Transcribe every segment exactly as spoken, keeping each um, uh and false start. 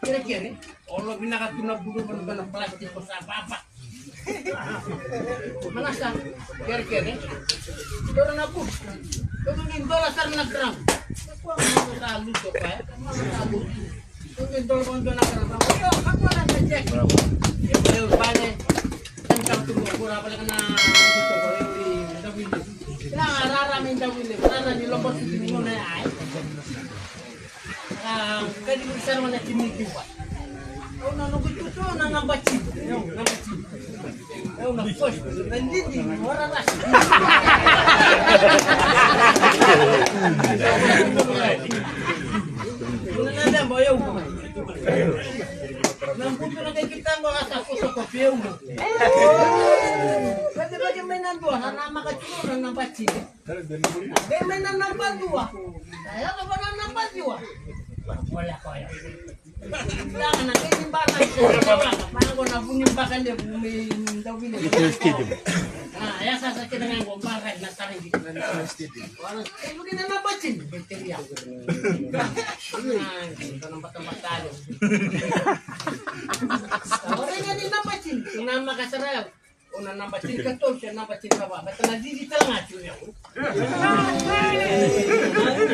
Kerekere, o lo vinaka tu na budu vana vana plastic ko sa vava. Manasa, kerekere. Dora na budu. Dora ni dola sara na gram. Sa luto pa, sa luto. Dora ni dola vana na gram. Yo, kako na na jek. Yo, vale. Tangkap tu ko pura vale kana. Rara me ndawile, rara ni lomba tu ni ngona ya. Ah, kadi ko sara na timi kiwa. Au na noqu tutu na namba tini. Namba tini. Au na first. Na lidi ni ora rasi. Una na lamba yau. Na mbutu na kai kitango asa foto ko peu. Kadi bagi mai na dua na maka tini na namba tini. Dei mai na namba dua. Na yaco va na namba dua. Ole koya. Laga na kei ni baka i kei ni baka. Baka na vuni baka levu me dau vini. Ito stadium. Ah, ya sa sa kena ngai go baka na tarangi. Ito stadium. Ito kei na namba tini. Beteria. Ah, ito na bata bata levu. Ore nga ni namba tini. Ito na makasara yau. O na namba tini ka tolu se namba tini ka va, baleta na cici tale ga tiko vei au.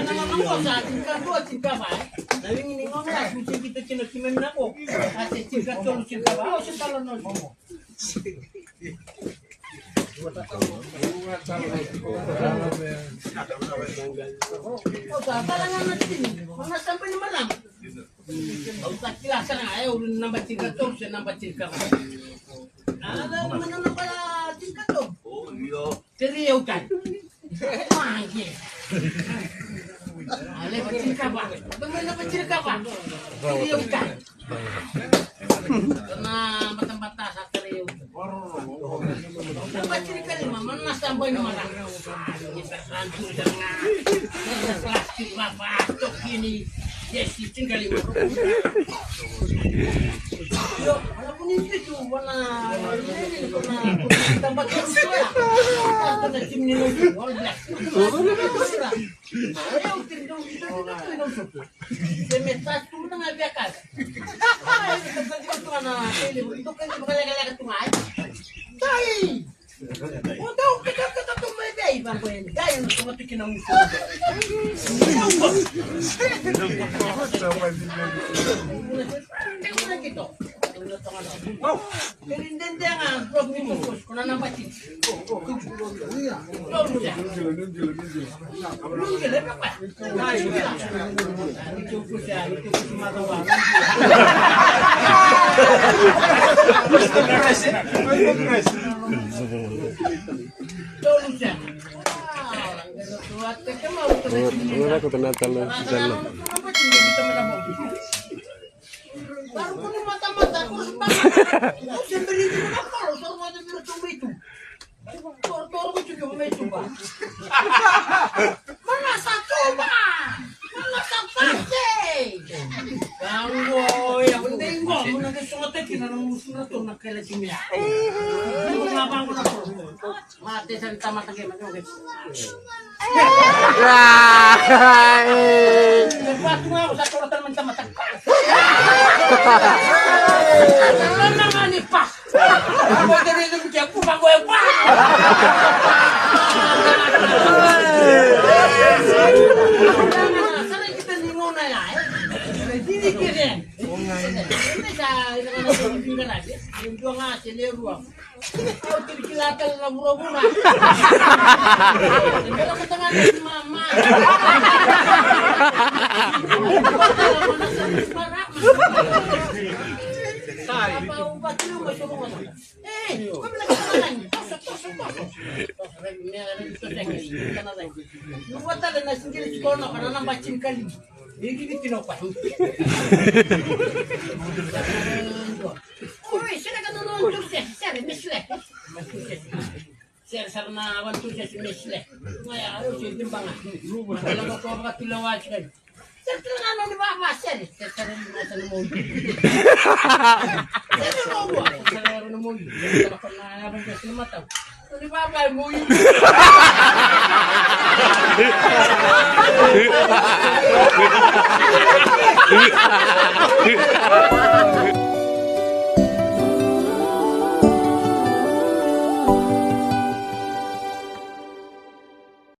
Na nona vosa tini ka dua, tini ka va, e. Na wigi ni gone ya, tu tini ka tolu, tini ka va, au se tale na nosi. Au sa tale ga na tini, o na samba ni marama. Au sa kila sara ga, e, ulu ni namba tini ka tolu se namba tini ka va. A, na, na, na, namba tini ka tolu. Three au tani. Mange. A, levu tini ka va. Namba tini ka va. Three au tani. Na batabata sa three au tani. Namba tini ka lima, mana na samba ni mana. Plastic vava, tokini, jesi, tini ka lima. Io, ala kuni vitu, wana, wana, wana, tabata, wana, wana, timi ni All Blacks. Io, tiri dau, tiri dau, tiri dau, tiri dau. Se me tas tu na via casa. Ai, tu na tele, tu ka ni vakalekaleka tu mai. Tai! O dau kata kata tu mai dai, va ko en dai, tu matu kina un so. Keri dendega, drop ni tu sos, kona namba tini. Tolu ya. Torotoro ko tiko mai tuba. Mana sa tuba. Mana sa pase. Kango ya, wende ingo, muna ke sota kina na musu na tona kela kimia. Muna bango na tona. Mate sa tamata ke, mate ke. Patu nga sa tona tamata. Mama ngani pa. Ei, ko vina ka na nani? Toso, toso, toso. Toso, rai, me, rai, toso, rai, toso, rai. Luvata le na singile tiko na, ka na namba tini ka lima. Egi ni tino pa. Oi, sere ka na na tuse, sere, mesle. Sere sara na wan tuse, mesle. Ngaya, aro se timbanga. Luvata le ko ko ka tula wa tiko. Sere tale ga noni vava, sere. Sere, sere, sere, sere, sere, sere, sere, sere, sere, sere, sere, sere, sere, sere, sere, sere, sere, sere, sere,